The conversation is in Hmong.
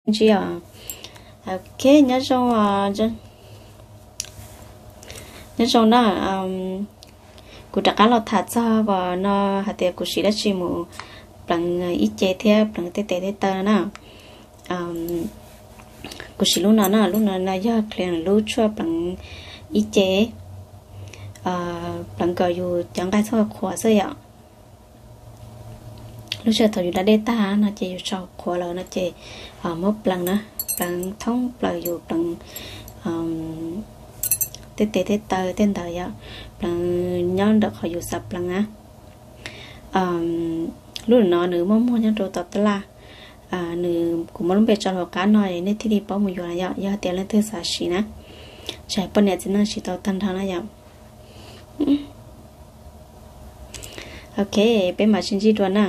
Ntsib os. Ok, nyob zoo, nyob zoo na. Kuv rov qab los tham txog no hais tias kuv siv dab tsi mus pleev ib ce thiab pleev tej tes tej taw no na. Kuv siv lub no na, lub no no yog Clinique lub tshuaj pleev ib ce, pleev kom yus cov nqaij txhob qhuav xwb yom. Lub sij hawm thaum yus da dej tag no ces yus tso qhuav lawm no ces muab pleev na, pleev thoob plaws yus pleev tej tes tej taw tej ntawd yom, pleev nyob ntawm qhov yus xav pleev na. Lub no nws muaj muag nyob rau tom tab laj, nws, kuv muab lub npe tso hauv qab no nej thiaj li paub mus yuav yom, yog tias leej twg xav siv na, tsis hais poj niam txiv neej siv tau tag nrho na yom. Ok, peb mam sib ntsib dua na.